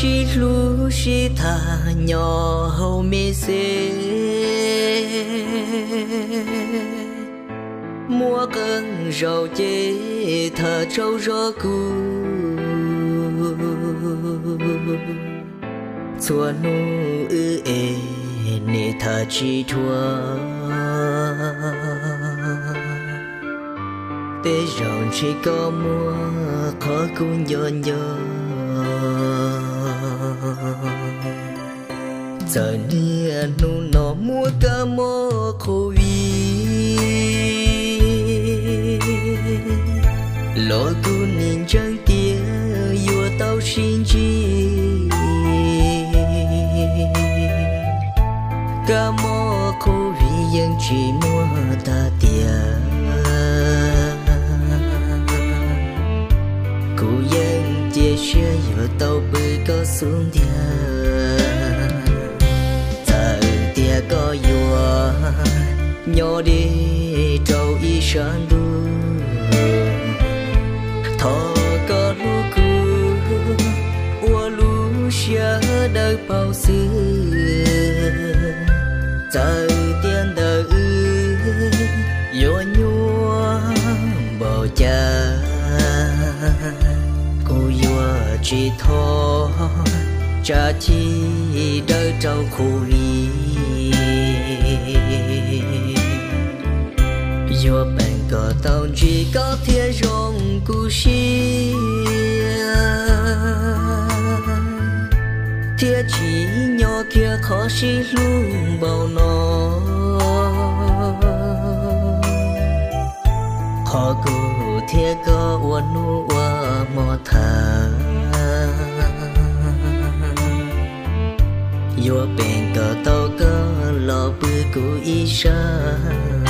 sib hlub sib tham nyob hauv me xev, muaj qee zaus ces tham tsaug zog kuv. Txhua hnub wb es nim tham tsis dhuav, tej zaum ntshe koj muaj qhov kuv nco nco. Txawm niaj hnub no muaj kab mob covid los kuv nim ntseeg tias yuav tau sib ntsib. Kab mob covid yeej tsis muaj tag tiam, kuv yeej cia siab yuav tau pw koj xub ntiag. Txawm tias koj yuav nyob deb rau ib sab ntuj, thov koj hlub kuv ua lub siab dawb paug xwb. Txawm tias ntawm wb yuav nyuaj npaum cas, kuv yuav tsis thov tsa chij dawb rau covid. Yuav peem kom tau ntsib koj thiaj zoo kuv siab, thiaj tsis nyob kiag qhov sib hlub npaum no. Qhov kuv thiab koj ua hnub ua hmo tham, yuav peem kom tau koj los pw kuv ib sab.